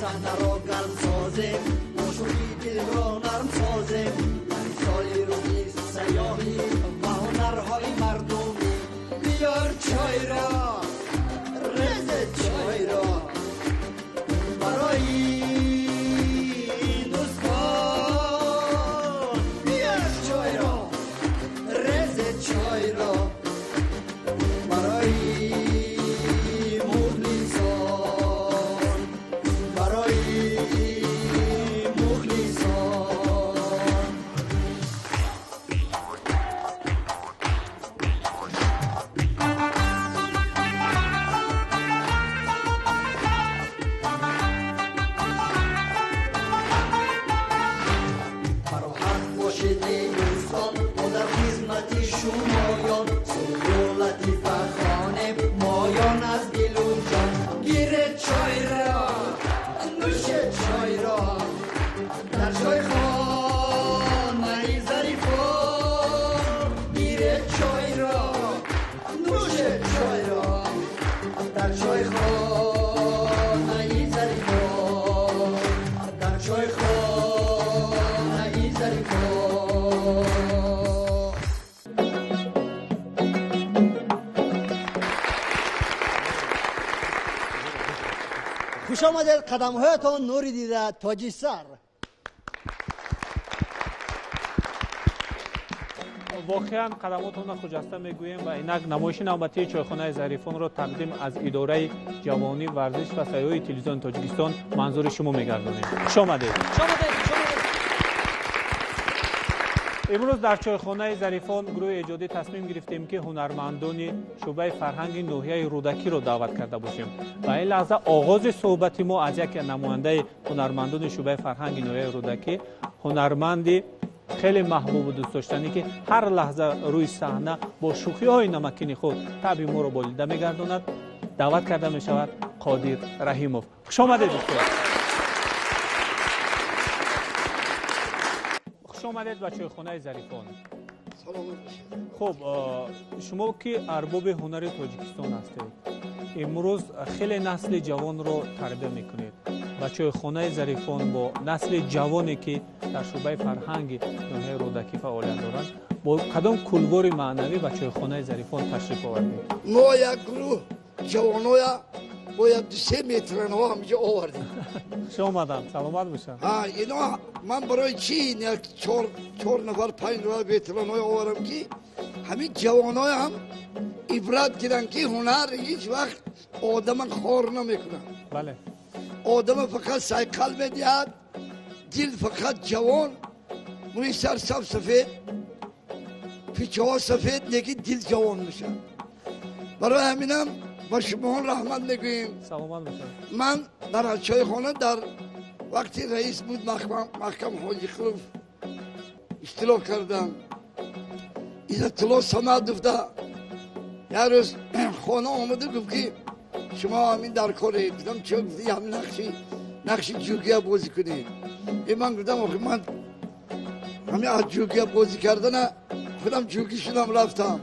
صحنه را گرم سازیم، با شوخی دل را نرم سازیم. در سال روزی سیاهی و هنرهای مردمی، بیار چای را، رز چای را برای دوستان، بیار چای را، رز چای را برای مخلصان، برای مخلصان. فراحت باشید ای دوستان، ما در خدمت شمایان، سرود و لطیفه خوانیم مایان از دل و جان. گیر چای را، نوش چای را، در چای خانه ظریفان. گیر چای را، نوش چای را، در چای خانه ظریفان، در چای خانه ظریفان. خوش آمدید، قدمهایتان نوری دیده تاجی سر. Воқеан қадамотонро хуҷаста мегӯем ва инак намоиши навбатии чойхонаи Зарифонро тақдим аз идораи ҷавонӣ, варзиш ва сайёҳии телевизиони Тоҷикистон манзури шумо мегардонем. Хуш омадед. Имрӯз дар чойхонаи Зарифон гурӯҳи эҷодӣ тасмим гирифтем, ки ҳунармандони шӯъбаи фарҳанги ноҳияи Рӯдакиро даъват карда бошем ва ин лаҳза оғози суҳбати мо аз яке намояндаи ҳунармандони шӯъбаи фарҳанги ноҳияи Рӯдакӣ, ҳунарманди хеле маҳбубу дӯстдоштанӣ, ки ҳар лаҳза рӯи саҳна бо шӯхиҳои намакини худ таъби моро болида мегардонад, даъват карда мешавад Қодир Раҳимов. Хуш омадед, дӯстон. Хуш омадед ба чойхонаи Зарифон. Саломат бошед. Хуб, шумо ки арбоби ҳунари Тоҷикистон ҳастед, имрӯз хеле насли ҷавонро тарбия мекунед. Ба чойхонаи Зарифон бо насли ҷавоне, ки дар шӯъбаи фарҳанги ноҳияи Рӯдакӣ фаъолият доранд, бо кадом кулвори маънавӣ ба чойхонаи Зарифон ташриф овардед? Мо як гурӯҳ ҷавоноя бояд 2-3 метранҳо ҳамҷо овардем. Хуш омаданд, саломат бошанд. Ҳа, ино ман барои чӣ як чор нафар, панҷ нафар ветеранҳое оварам, ки ҳамин ҷавоноя ҳам ибрат гиранд, ки ҳунар ҳеҷ вақт одама хор намекунад. Одама фақат сайқал медиҳад, дил фақат ҷавон, мӯи сар саб сафед, пичаҳо сафед, лекин дил ҷавон мешавад. Барои ҳаминам ба шумоҳон раҳмат мегӯем. Саломат бошед. Ман дар чойхона дар вақти раис буд Маҳкам Ҳоҷиқулов иштирок кардам. Иззатулло Самадов да як рӯз хона омаду гуфт, ки шумо ҳамин дар коред. Гуфтам, чо? Гуфт, ҳамин нақши ҷугия бозӣ кунед. Е, ман гуфтам, охи ман ҳамин аз ҷугия бозӣ кардана худам ҷугӣ шудам, рафтам.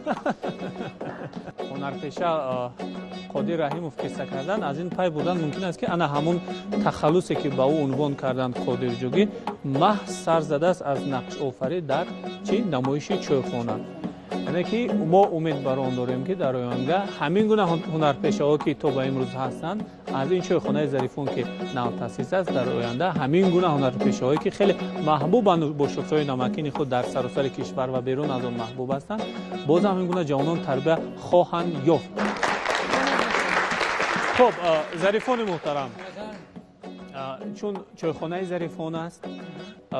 Ҳунарпеша Қодир Раҳимов қисса кардан, аз ин пай бурдан мумкин аст, ки ана ҳамон тахаллусе, ки ба ӯ унвон карданд Қодирҷугӣ, маҳз сар задааст аз нақшофарӣ дар чи намоиши чойхона. Яъне ки мо умед бар он дорем, ки дар оянда ҳамин гуна ҳунарпешаҳо, ки то ба имрӯз ҳастанд, аз ин чойхонаи Зарифон, ки навтаъсис аст, дар оянда ҳамин гуна ҳунарпешаҳое, ки хеле маҳбубанд, бо шӯхиҳои намакини худ дар саросари кишвар ва берун аз он маҳбуб ҳастанд, боз ҳамин гуна ҷавонон тарбия хоҳанд ёфт. Хуб, Зарифони муҳтарам, чун чойхонаи Зарифон аст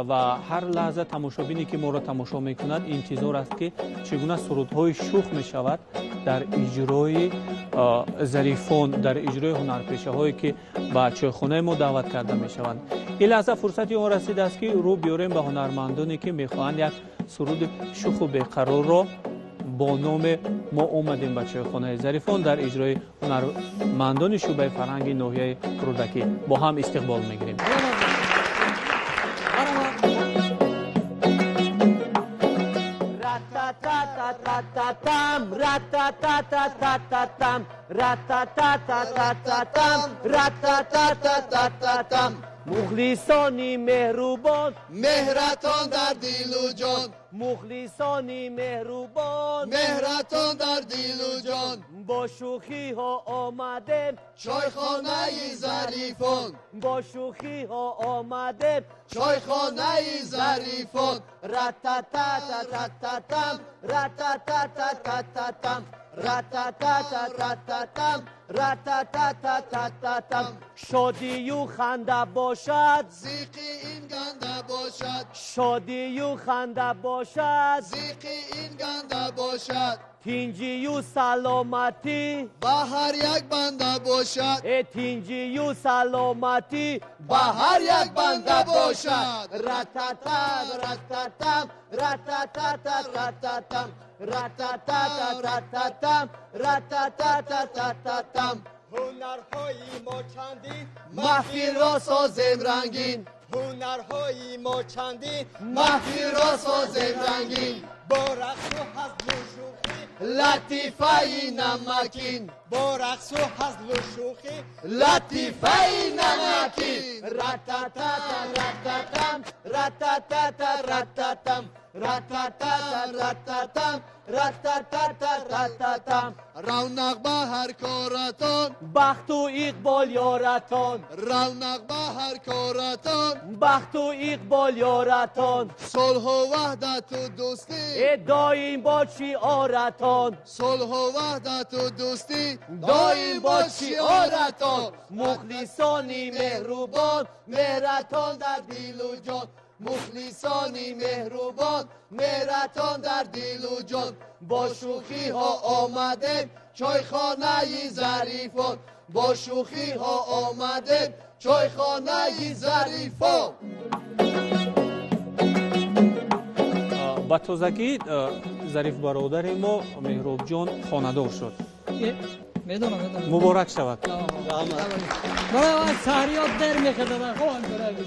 ва ҳар лаҳза тамошобине, ки моро тамошо мекунад, интизор аст, ки чӣ гуна сурудҳои шӯх мешавад дар иҷрои Зарифон, дар иҷрои ҳунарпешаҳое, ки ба чойхонаи мо даъват карда мешаванд. Ин лаҳза фурсати он расидааст, ки рӯ биёрем ба ҳунармандоне, ки мехоҳанд як суруди шӯху беқарорро бо номи «Мо омадем ба чойхонаи Зарифон» дар иҷрои ҳунармандони шӯъбаи фарҳанги ноҳияи Рӯдакӣ бо ҳам истиқбол мегирем. Ра-та-та-та-там, ра-та-та-та-та-та-там, ра-та-та-та-та-та-там, ра-та-та-та-та-та-там. Мухлисони меҳрубон, меҳратон дар дилу ҷон, мухлисони меҳрубон, меҳратон дар дилу ҷон. Бо шӯхиҳо омадем, чойхонаи Зарифон, бо шӯхиҳо омадем, чойхонаи Зарифон. Ра-та-та-та-та-та-там, ра-та-та-та-та-та-там, ра-та-та-та-та-та-там, ра-та-та-та-та-та-там. Шодию ханда бошад, зиқи ин ганда бошад, шодию ханда бошад, зиқи ин ганда бошад. Тинҷию саломатӣ ба ҳар як банда бошад, тинҷию саломатӣ ба ҳар як банда бошад. Ра-та-та, ра-та-там, ра-та-та-та-та-та-там, ра-та-та-та-та-та-там, ра-та-та-та-та-та-там. Ҳунарҳои мо чандин, маҳфилро созем рангин, ҳунарҳои мо чандин, маҳфилро созем рангин. Бо рақсу ҳазлу шӯхӣ, латифаи намакин, бо рақсу ҳазлу шӯхӣ, латифаи намакин. Ра-та-та-та-ра-та-там, ра-та-та-та-ра-та-там, ра-та-та-та-ра-та-там, ра-та-та-та-ра-та-там. Равнақ ба ҳар коратон, бахту иқбол ёратон, равнақ ба ҳар коратон, бахту иқбол ёратон. Сулҳу ваҳдату дӯстӣ, доим бод шиоратон, сулҳу ваҳдату дӯстӣ, доим бод шиоратон. Мухлисони меҳрубон, меҳратон дар дилу ҷон, мухлисони меҳрубон, меҳратон дар дилу ҷон. Бо шӯхиҳо омадем, чойхонаи Зарифон, бо шӯхиҳо омадем, чойхонаи Зарифон. Ба тозагӣ Зариф бародари мо Меҳробҷон хонадор шуд. Медонам, медонам. Муборак шавад.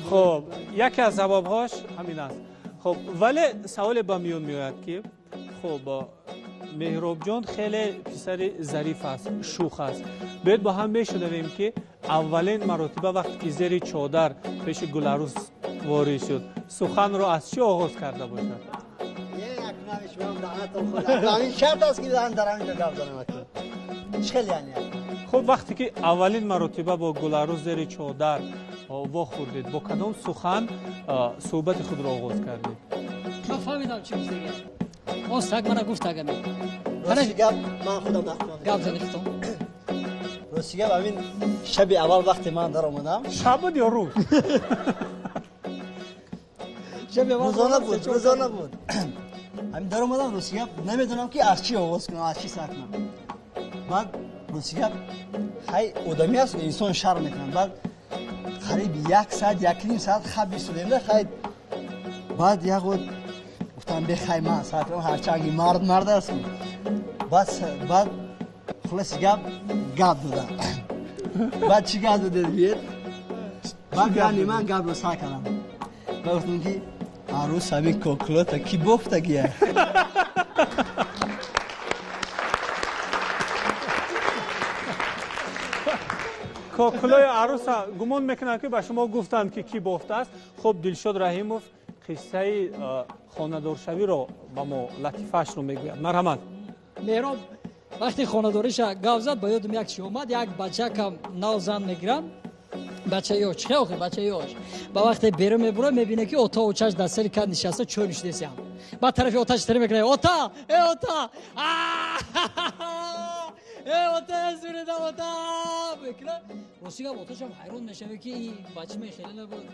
Хуб, яке аз сабабҳош ҳамин аст. Хуб, вале саволе ба миён меояд ки хуб, Меҳробҷон хеле писари зариф аст, шӯх аст. Биёед бо ҳам мешунавем ки аввалин маротиба вақте ки зери чодар пеши Гуларӯс ворид шуд, суханро аз чӣ оғоз карда бошад? Шарт аст ки дар ҳамин ҷо гап занам. Хуб, вақте ки аввалин маротиба бо Гуларӯс зери чодар вохӯрдед, бо кадом сухан суҳбати худро оғоз кардед? Ман фаҳмидам чӣ гуфтагӣ. Он саг мана гуфт агаме. Рости гап ман худам нахӯрам. Гап зани худам. Рости гап ҳамин шаби аввал вақте ман даромадам. Шаб буд ё рӯз? Шаби аввал рӯзона буд, рӯзона буд. Ҳамин даромадам, рости гап намедонам ки аз чӣ оғоз кунам, аз чӣ сар кунам. Баъд рости гап хай одамӣ аст, инсон шарм мекунад. Баъд қариб як соат, як ним соат хаб истодем да хай. Баъд як вақт гуфтам бехай ман сар кунам, ҳарчанд мард мард аст. Баъд хулоси гап гап додам. Баъд чӣ гап додед биед? Баъд яъне ман гапро сар кардам. Баъд гуфтам ки арӯс ҳамин кокулота ки бофтагия? Кокулои арӯса гумон мекунам ки ба шумо гуфтанд ки кӣ бофтааст. Хуб, Дилшод Раҳимов қиссаи хонадоршавиро ба мо латифаашро мегӯяд. Марҳамат. Меҳроб вақте хонадориша гап зад, ба ёдам як чи омад. Як бачакам нав зан мегирам, бача ёш, чӣ охи бача ёш. Ба вақте берун мебура, мебине ки ота очаш дар сари кат нишаста чой нӯшидесиям. Баъд тарафи оташ тире мекунад: ота, э ота, э ота, зуридам ота мекунад. Рости гап оташам ҳайрон мешавад ки ин бача мен хеле набуд.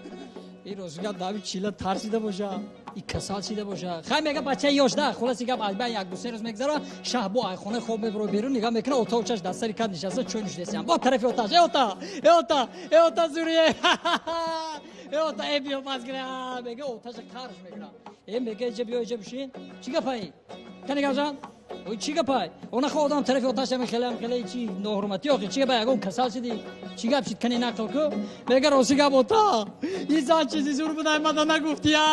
Ин рости гап дави чила тарсида боша, ин касал шида боша. Хай мега бача ёш да, хулоси гап аз байн як ду се рӯз мегзара, шаҳ бо айхона хоб мебуро берун, нигоҳ мекунад ота очаш дар сари кат нишаста чой нӯшидесиям. Бо тарафи оташ: э ота, э ота, э ота зурие, э ота, э биё пас гира. Мега оташа қарш мекунад. Э мега иҷа биё, иҷа бишин. Чӣ гапай? Кани гап зан? Ой чӣ гапай? Она хо одам тарафи оташ ҳами хеле хеле чи ноҳурматӣ охи чӣ гапай? Ягон касал шидӣ? Чӣ гап шид? Кани нақл ку? Мега рости гап ота, ин зан чизи зур будай мада нагуфтия.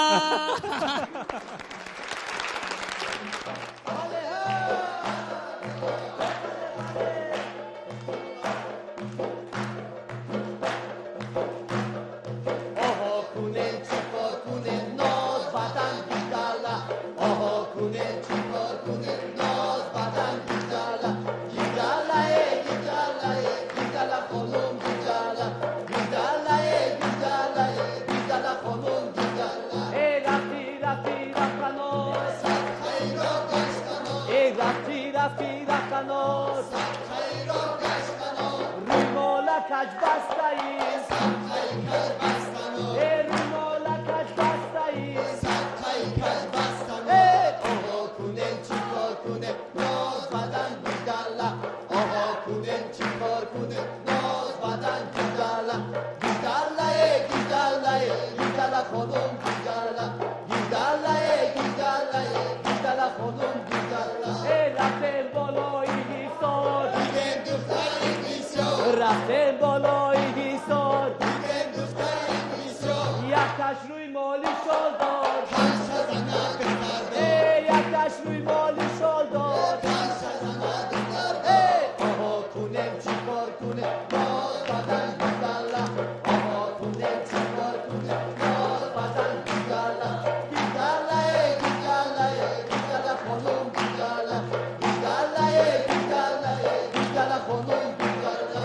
خانم گیدالا گیدالا گیدالا گیدالا خانم گیدالا. رفته بالای حصار دیدم دختری بسیار، رفته بالای حصار دیدم دختری بسیار، یکتش روی مالی شال دار، پنج تا زنه دختر دار، یکتش روی مالی شال دار، پنج تا زنه دختر دار. آها کنم چیکار کنم باز بدن گیدالا، آها کنم چیکار کنم باز بدن گیدالا گیدالا گیدالا گیدالا خانم گیدالا گیدالا گیدالا گیدالا خانم گیدالا.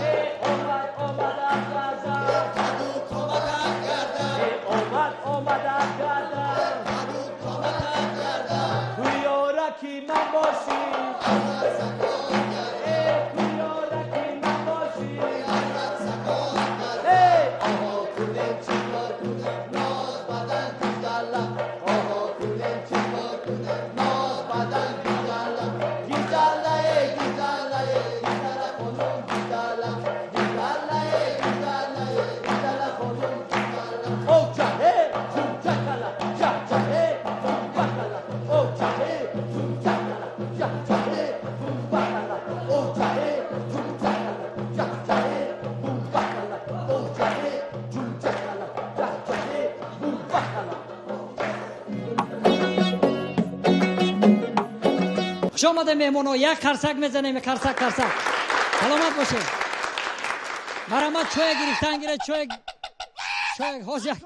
آمد آمد از گردن، کدو کمکم کردن، آمد آمد از گردن، کدو کمکم کردن، تو یارکی من باشی، تو یارکی من باشی. آها کنم چیکار کنم ناز بدن گیدالا، آها کنم چیکار کنم ناز بدن گیدالا گیدالا گیدالا گیدالا خانم گیدالا گیدالا گیدالا گیدالا خانم گیدالا. او چه چون چکلا چه چه بوم بکلا، او چه چون چکلا چه چه بوم بکلا، او چه چون چکلا چه چه بوم بکلا، او چه چون چکلا چه چه بوم بکلا. Хуш омаде меҳмоно, як қарсак мезанем, қарсак, қарсак. Саломат бошед. Марҳамат, чоя гирифтан гиред, чоя, чоя, ҳоз як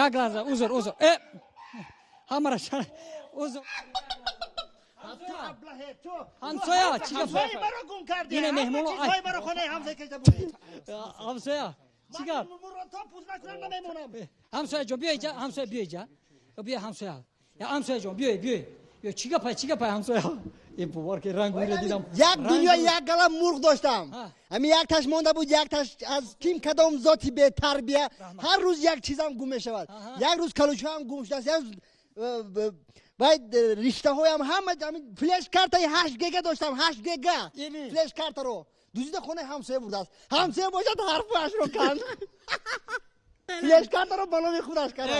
як лаҳза, узр, узр. Ҳамара шар, узр. Ҳамсоя, чӣ гап? ҳамсояи маро гум кардӣ. Ине меҳмоно, ай. Чизҳои маро хонаи ҳамсоя кашида бурдӣ. Ҳамсоя, чӣ гап? Ман то пӯст накунам намемонам. Ҳамсоя ҷон, биё иҷа, ҳамсоя биё иҷа. Биё ҳамсоя. Я ҳамсоя ҷон, биё, биё. Биё, чӣ гапай, чӣ гапай ҳамсоя? Ин бовар ки ранг муре дидам. Як дунё як гала мурғ доштам. Ҳамин як таш монда буд, як таш аз ким кадом зоти бетарбия. Ҳар рӯз як чизам гум мешавад. Як рӯз калучаам гум шудааст, як рӯз баъд риштаҳоям ҳама ҳамин флеш картаи 8 гига доштам, 8 гига флеш картаро дуздида хонаи ҳамсоя бурдааст. Ҳамсоя бошад ҳарфашро канд. Флеш картаро ба номи худаш кард.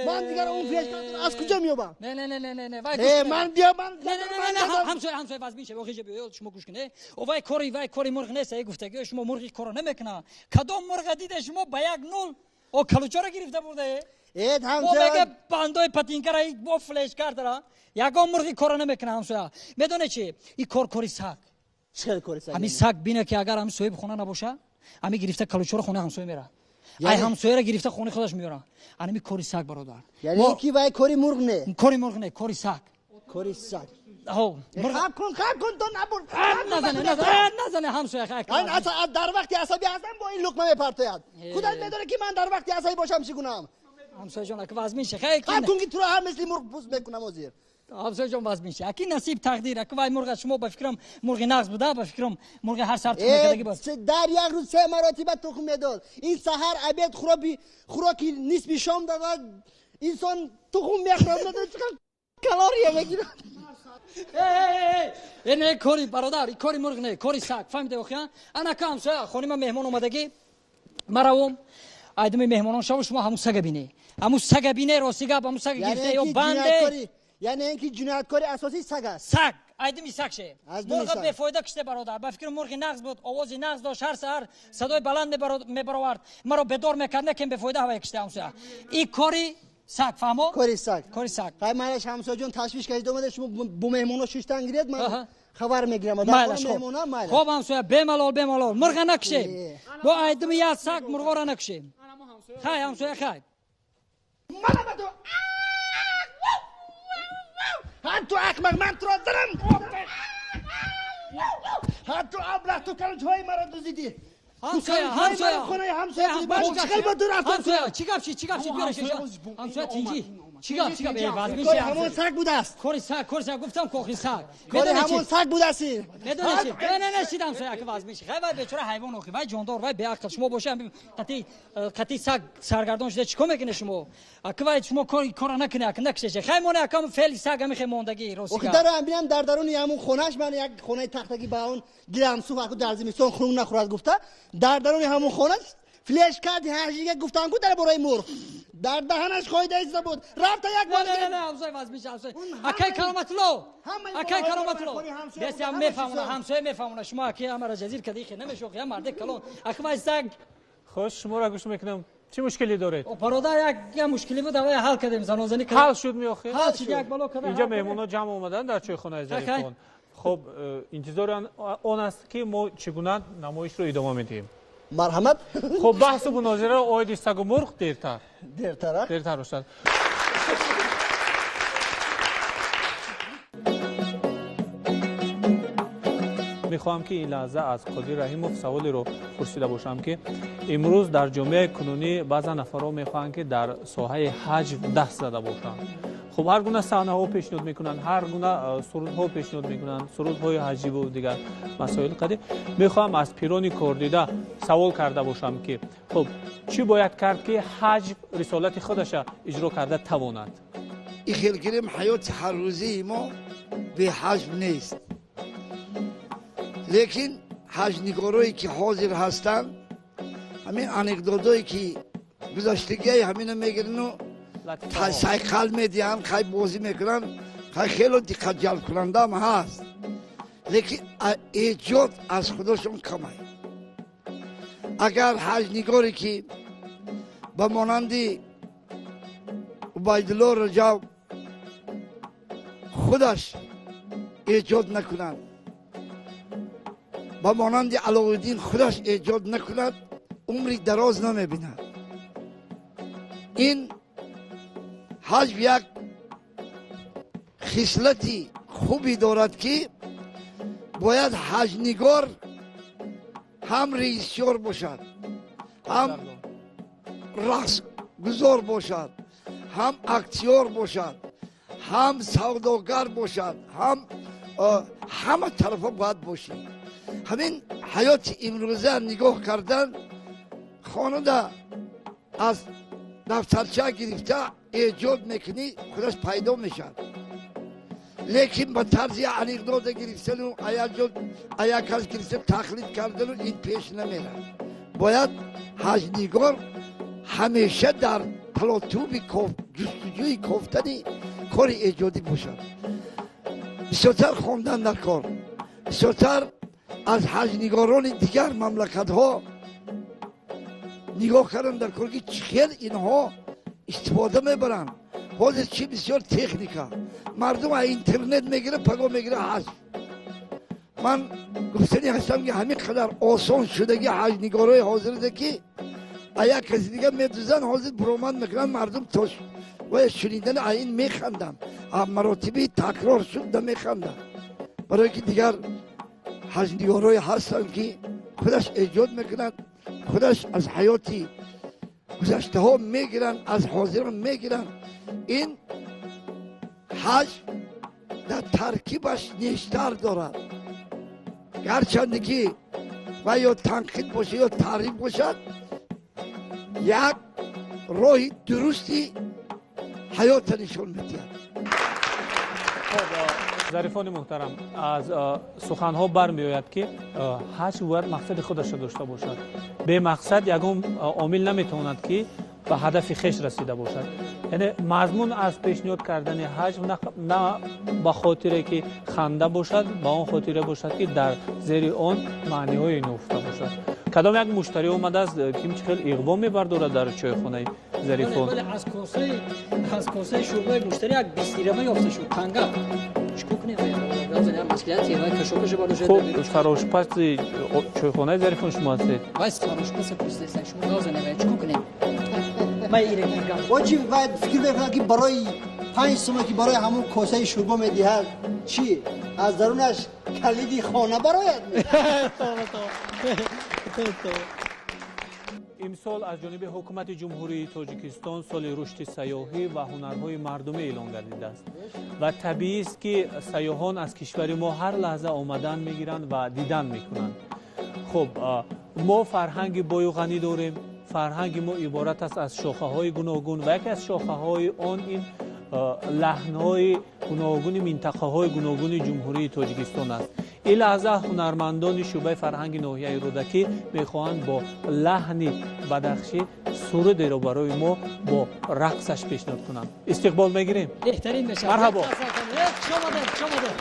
Ман дигар он флеш картаро аз куҷо меёбам? Не, не, не, не, не, не, вай Э, ман биё, ман Не, не, не, не, ҳамсоя, ҳамсоя, вазмин шав, охиҷа биё, шумо гӯш кунед. О, вай кори, вай кори мурғ нест, эй гуфтагӣ, шумо мурғи коро намекунад. Кадом мурға диде шумо ба як нул, о, калучаро гирифта бурда, э? Э, Бо ҳамсоя. мега бандои патинкара бо флеш картара, ягон мурғи коро намекунад ҳамсоя. Медонед чи? И кор кори саг. Чӣ кори саг? Ҳамин саг бина ки агар ҳамин соҳиби хона набоша, ҳамин гирифта калучаро хонаи ҳамсоя мера. Ай ҳамсояро гирифта хонаи худаш меёра. Ҳамин кори саг, бародар. Яъне ки вай кори мурғ не? Кори мурғ не, кори саг. Кори саг. Ҳо, мурғ Хаб кун, хаб кун, то набур. назане, назане, назане ҳамсоя, хай. Ман дар вақти асабӣ ҳастам бо ин луқма мепартояд. Худат медонӣ ки ман дар вақти асабӣ бошам чӣ гунаам. Ҳамсоя ҷон, ака вазмин ша, хай. Хаб кун ки туро ҳам мисли мурғ пӯст мекунам ҳозир. Ҳамсоя ҷон, вазмин ша. Аки насиб тақдир, ака вай мурға шумо ба фикрам мурғи нағз буда, ба фикрам мурғи ҳар сар тухм мекардагӣ буд. Дар як рӯз 3 маротиба тухм медод. Ин саҳар, обед, хӯроки нисфи шом додад, инсон тухм мехӯрад, медонӣ чӣ қадр калория мегирад. Э, не, кори бародар, кори мурғ не, кори саг. Фаҳмиде охия? Ана ка ҳамсоя, хонима меҳмон омадагӣ, маравом. Айдуми меҳмонон шаву шумо ҳамун сага бине. Ҳамун сага бине, рости гап, ҳамун сага гирифта ё банде. Яъне ин ки ҷинояткори асосӣ саг аст. Саг, айдуми саг ше. Аз думи Мурға саг. бефоида киште бародар. Ба фикри мурғи нағз буд, овози нағз дошт, ҳар саҳар садои баланд мебаровард. Маро бедор мекард, накем бефоида ҳавая киште ҳамсоя. И кори саг, фаҳмо? Кори саг. Кори саг. Хай, манаш ҳамсоя ҷон, ташвиш кардед омада, шумо бо меҳмоно шиштан гиред, ман Аҳа. хабар мегирам. Дар Майлаш, хонаи хоб. меҳмона майлаш. Хоб ҳамсоя, бемалол, бемалол. Мурға накушем. Бо айдуми як саг мурғоро накушем. Хай ҳамсоя, хай. Мана ба ту. Ҳан ту ахмақ, ман туро занам. Ҳан ту аблаҳ, ту калучҳои маро дуздидӣ. Ҳамсоя, ҳамсоя. Хонаи ҳамсоя будӣ. Ман чӣ хел ба ту рафтам? Ҳамсоя, чӣ гап шид, чӣ гап шид, биёра шиша. Ҳамсоя тинҷӣ. Чӣ гап, чӣ гап, вазмин Кори ши. ҳамон саг будааст. Кори саг, кори саг, гуфтам кохи саг. Кори Медонед ҳамон чӣ? саг будааст ин. Медонед чӣ? Не, не, не, шид ҳамсоя, ака вазмин ши. Хай, вай бечора ҳайвон охи, вай ҷондор, вай беақл. Шумо боша ҳамин қатъи саг саргардон шуда чӣ кор мекунед шумо? Ака вай шумо кори кора накунед, ака накушед. Хай моне ака феъли саг ҳамин хел мондагӣ, рости Охи гап. дарам бинам дар даруни ҳамун хонаш, ман як хонаи тахтагӣ ба он дилам сӯхт, аку дар зимистон хунук нахӯрад гуфта, дар даруни ҳамун хонаш Флеш-карти ҳажига гуфтан ку дар бораи мурғ. Дар даҳанаш қоида истода буд. Рафта як бор. Не, не, ҳамсоя вазмиш, ҳамсоя. Акай Кароматулло. Акай Кароматулло. Бес ҳам мефаҳмона, ҳамсоя мефаҳмона. Шумо акай ҳамаро ҷазир кардӣ, хе намешохи, ҳам марде калон. Аки вай саг. Хуш, шуморо гӯш мекунам. Чӣ мушкиле доред? Бародар, як мушкиле буд, аввал ҳал кардем, занозанӣ кардем. Ҳал шуд меохир? Ҳал шуд, як бало кардем. Инҷа меҳмонҳо ҷамъ омаданд дар чойхонаи Зарифон. Хуб, интизори он аст ки мо чӣ гуна намоишро идома медиҳем. Марҳамат. Хуб, баҳсу мунозираро оиди сагу мурғ дертар. Дертар, а? Дертар бошад. Мехоҳам ки ин лаҳза аз Қодир Раҳимов саволеро пурсида бошам ки имрӯз дар ҷомеаи кунунӣ баъзан нафарҳо мехоҳанд ки дар соҳаи ҳаҷв даст зада бошанд. Хуб, ҳар гуна саҳнаҳо пешниҳод мекунанд, ҳар гуна сурудҳо пешниҳод мекунанд, сурудҳои ҳаҷиву дигар масоил қадим. Мехоҳам аз пирони кордида савол карда бошам ки хуб, чӣ бояд кард ки ҳаҷв рисолати худаша иҷро карда тавонад? Ихел гирем, ҳаёти ҳаррӯзии мо беҳаҷв нест. Лекин ҳаҷнигорое ки ҳозир ҳастанд, ҳамин анекдотое ки гузаштагиҳои ҳамина мегирану сайқал медиҳанд, хай бозӣ мекунанд, хай хело диққатҷалбкунандаам ҳаст. Лекин эҷод аз худошон камай. Агар ҳаҷнигоре ки ба монанди Убайдулло Раҷаб худаш эҷод накунад, ба монанди Алоуддин худаш эҷод накунад, умри дароз намебинад. Ин ҳаҷв як хислати хубе дорад ки бояд ҳаҷнигор ҳам режиссёр бошад, ҳам рақсгузор бошад, ҳам актёр бошад, ҳам савдогар бошад, ҳам ҳама тарафа бояд бошад. Ҳамин ҳаёти имрӯза нигоҳ кардан, хонада аз дафтарча гирифта эҷод мекунӣ, худаш пайдо мешавад. Лекин ба тарзи анекдота гирифтану аякаш гирифта тақлид кардану ин пеш намерад. Бояд ҳаҷнигор ҳамеша дар талотуби ҷустуҷӯи кофтани кори эҷодӣ бошад. Бисёртар хондан дар кор, бисёртар аз ҳаҷнигорони дигар мамлакатҳо нигоҳ кардан дар кор ки чӣ хел инҳо истифода мебаранд. Ҳозир чӣ бисёр техника, мардум аз интернет мегирад, паго мегирад ҳаҷв. Ман гуфтанӣ ҳастам ки ҳамин қадар осон шудаги ҳаҷнигорои ҳозирда ки аз як каси дигар медузанд, ҳозир буромад мекунанд, мардум то ва шунидани аз ин механданд, аз маротиби такрор шуда механданд. Барое ки дигар ҳаҷнигорое ҳастанд ки худаш эҷод мекунад, худаш аз ҳаёти гузаштаҳо мегиранд, аз ҳозирон мегиранд. Ин ҳаҷв дар таркибаш нештар дорад. Гарчанде ки ва ё танқид бошад ё таъриф бошад, як роҳи дурусти ҳаётро нишон медиҳад. Зарифони муҳтарам, аз суханҳо бармеояд ки ҳаҷв бояд мақсади худашро дошта бошад. Бемақсад ягон омил наметавонад ки ба ҳадафи хеш расида бошад. Яъне мазмун аз пешниҳод кардани ҳаҷв на ба хотире ки ханда бошад, ба он хотире бошад ки дар зери он маъниҳое нуҳуфта бошад. Кадом як муштарӣ омадааст, ким чӣ хел иғво мебардорад дар чойхонаи Зарифон? Аз косаи шӯрбои муштарӣ як бистирама ёфта шуд, танга. Хуб, сарошпази чойхонаи Зарифон шумо ҳастед? Вай сарошпаз пурсидааст, шумо гавзане, вай чӣ кунем? Очи вай фикр мекунад ки барои 5 сума ки барои ҳамон косаи шӯрбо медиҳад, чӣ? Аз дарунаш калиди хона барояд? Имсол аз ҷониби ҳукумати Ҷумҳурии Тоҷикистон соли рушди сайёҳӣ ва ҳунарҳои мардумӣ эълон гардидааст ва табиист ки сайёҳон аз кишвари мо ҳар лаҳза омадан мегиранд ва дидан мекунанд. Хуб, мо фарҳанги бою ғанӣ дорем. Фарҳанги мо иборат аст аз шохаҳои гуногун ва яке аз шохаҳои он ин лаҳнҳои гуногуни минтақаҳои гуногуни Ҷумҳурии Тоҷикистон аст. Ин лаҳза ҳунармандони шӯъбаи фарҳанги ноҳияи Рӯдакӣ мехоҳанд бо лаҳни бадахшӣ сурудеро барои мо бо рақсаш пешниҳод кунанд. Истиқбол мегирем. Беҳтарин мешавад. Марҳабо. Хуш омадед, хуш омадед.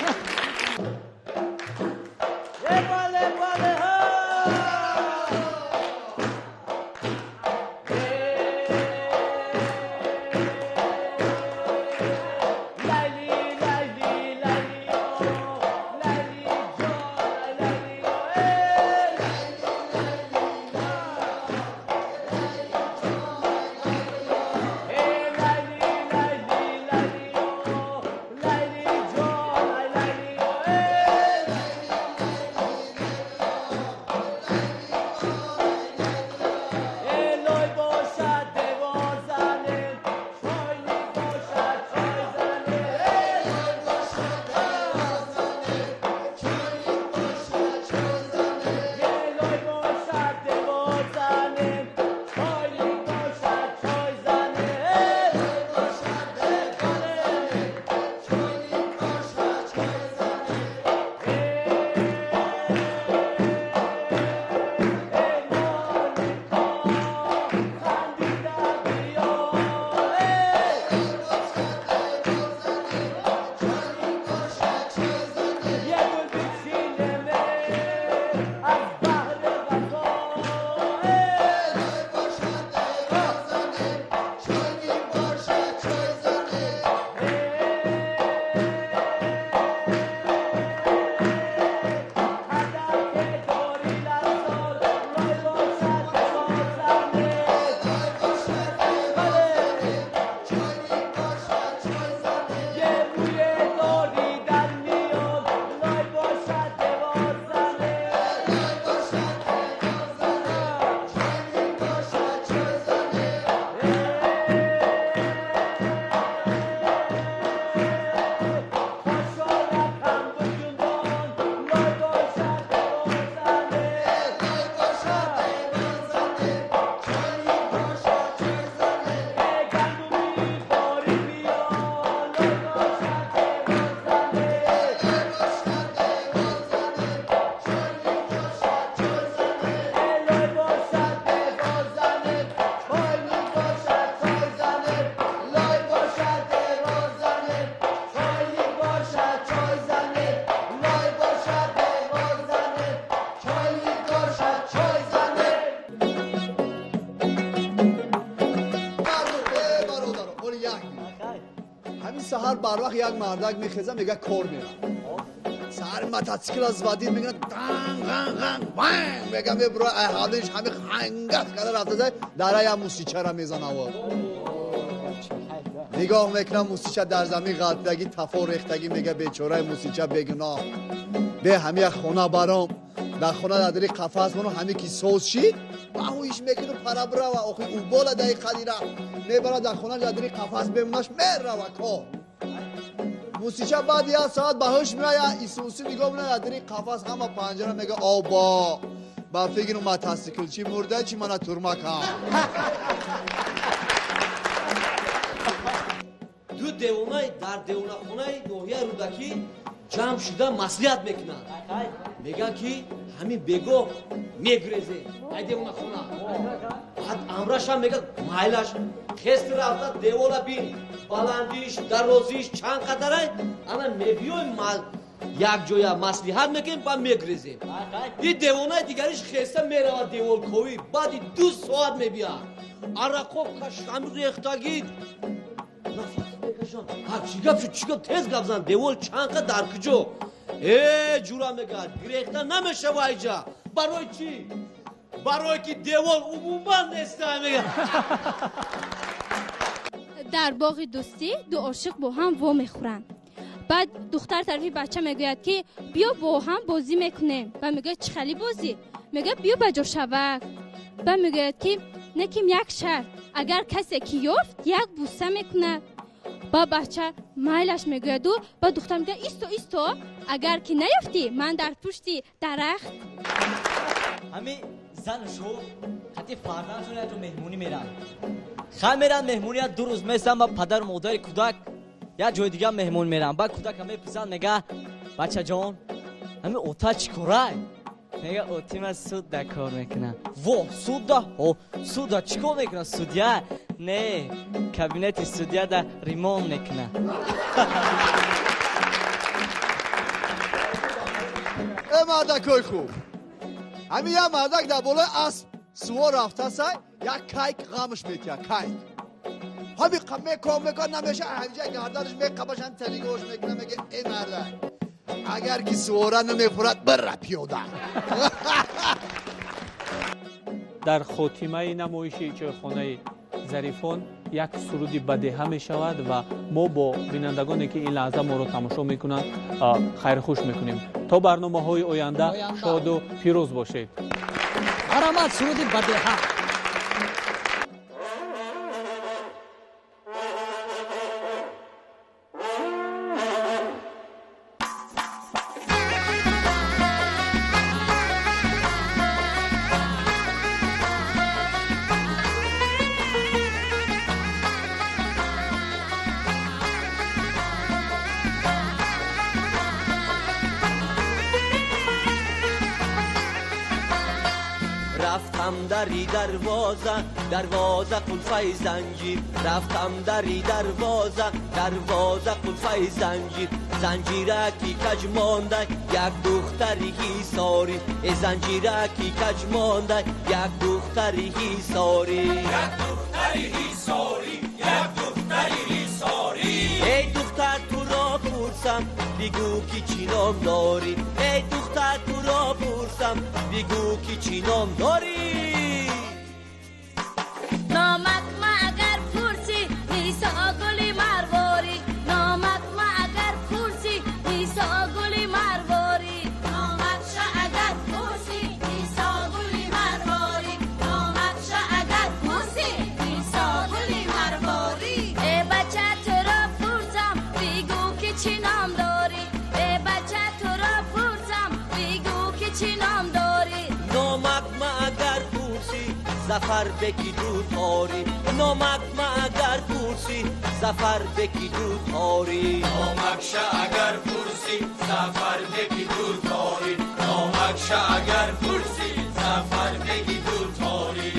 Саҳар барвақт як мардак мехеза, мега кор мерам. Саҳар мототсикл аз вадир мегирад, данг ғанг ғанг банг мега мебура, ай ҳалиш ҳами хангас када рафта дара як мусичара мезанава. Нигоҳ мекунам, мусича дар замин ғалтидаги, тафо рехтагӣ, мега бечораи мусича бегуноҳ. Бе ҳами як хона баром, дар хона дар дари қафас монам, ҳами ки соз шид, баҳуиш мекунам пара бирава, охи убола даи қадира мебара дар хона дар дари қафас бемонаш мерава кор. Мусича баъд як соат ба ҳуш меояд, исуси нигоҳ мекунад дар дари қафас ҳама панҷара, мега обо, ба фикру мотосиклчи мурда, чи мана турма кам. Ду девонаи дар девонахонаи ноҳияи Рӯдакӣ ҷамъ шуда маслиҳат мекунанд. Мегӯянд ки ҳамин бегоҳ мегурезем ай девонахона. Баъд амрашам мегӯяд майлаш, хест рафта девора бин, баландиш, дарозиш чанд қадарай, ана мебиёем якҷоя маслиҳат мекунем ба мегурезем. Ин девонаи дигариш хеста меравад деворковӣ, баъди 2 соат мебияд. Арақо ҳамин рехтагӣ нафас мекашам. Ҳа чӣ гап шуд, чӣ гап, тез гап зан, девол чанд қад дар куҷо? Э ҷура мегӯяд, гирехта намешава айҷа. Барои чӣ? Барое ки девол умуман неста, мегӯяд. Дар боғи дӯстӣ ду ошиқ бо ҳам во мехӯранд. Баъд духтар тарафи бача мегӯяд ки биё бо ҳам бозӣ мекунем. Ба мегӯяд чӣ хали бозӣ? Мегӯяд биё ба ҷошавак. Ба мегӯяд ки неким як шарт, агар касе ки ёфт як буса мекунад. Ба бача майлаш мегӯяду, ба духтар мегӯяд исто исто, агар ки наёфтӣ ман дар пушти дарахт. Ҳамин зану шӯ хати фарзандшон як ҷо меҳмонӣ меранд. Хай меранд меҳмонӣ, 2 рӯз местанд, ба падару модари кӯдак як ҷои дигар меҳмон меранд. Баъд кӯдака мепурсанд, мега бачаҷон, Ҳами ота чӣ корай? Мега отима судда кор мекунам. Во, судда? О, судда чӣ кор мекунам? Судья? Не, кабинети судьяда ремонт мекунам. Э мардакои хуб. Ҳамин як мардак дар болои асп сувор рафтасай, як кайк ғамш метиҳад, кайк. Ҳамин меков меков намеша, ҳамиҷа гарданаш меқабаш, ҳам талигош мекунад, мега э мардак. Агар ки сувора намефурад, бира пиёда. Дар хотимаи намоиши чойхонаи Зарифон як суруди бадеҳа мешавад ва мо бо бинандагоне ки ин лаҳза моро тамошо мекунанд хайрхуш мекунем. То барномаҳои оянда шоду пирӯз бошед. Баромад суруди бадеҳа. Дари дарвоза, дарвоза қулфаи занҷир. Рафтам дари дарвоза, дарвоза қулфаи занҷир. Занҷираки каҷ монда, як духтари ҳисорӣ. Э занҷираки каҷ монда, як духтари ҳисорӣ. Як духтари ҳисорӣ, як духтари ҳисорӣ. Эй духтар туро пурсам, бигӯ ки чӣ ном дорӣ. Эй духтар туро пурсам, бигӯ ки чӣ ном дорӣ. Номак ма агар пурсӣ, Нисо гули марворӣ. Номак ма агар пурсӣ, Нисо гули марворӣ. Номакша агар пурсӣ, Нисо гули марворӣ. Номакша агар пурсӣ, Нисо гули марворӣ. Э бача туро пурсам, бигӯ ки чӣ ном дорӣ. Э бача туро пурсам, бигӯ ки чӣ ном дорӣ. Номак ма агар пурсӣ, Зафар беки дуторӣ. Номак ма агар пурсӣ, Зафар беки дуторӣ. Номакша агар пурсӣ, Зафар беки дуторӣ. Номакша агар пурсӣ, Зафар беки дуторӣ.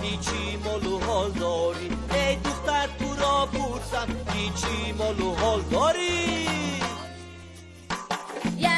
Ки чӣ молу ҳол дорӣ? Эй духтар туро пурсам, ки чӣ молу ҳол дорӣ?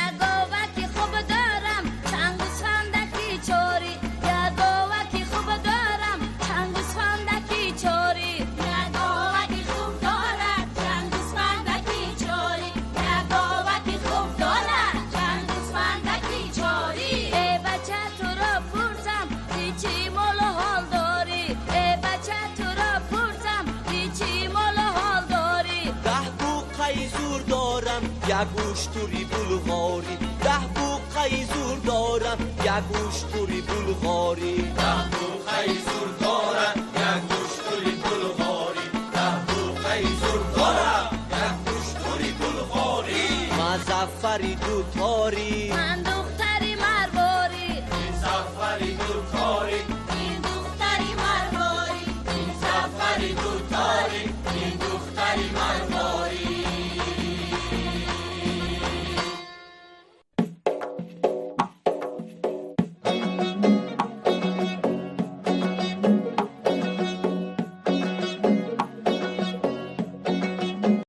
Як говаки хуб дорам, чанд гӯсфандаки чорӣ. Як говаки хуб дорам, чанд гӯсфандаки чорӣ. Як говаки хуб дорам, чанд гӯсфандаки чорӣ. Як говаки хуб дорам, чанд гӯсфандаки чорӣ. Эй бача туро пурсам, ки чӣ молу ҳол дорӣ? Эй бача туро пурсам, ки чӣ молу ҳол дорӣ? Даҳ буққаи зур дорам, як уштури булғорӣ. Даҳ буққаи зур дорам, як уштури булғорӣ. Даҳ буққаи зур дорам, як уштури булғорӣ. Даҳ буққаи зур дорам, як уштури булғорӣ. Ман Зафари дуторӣ. Ман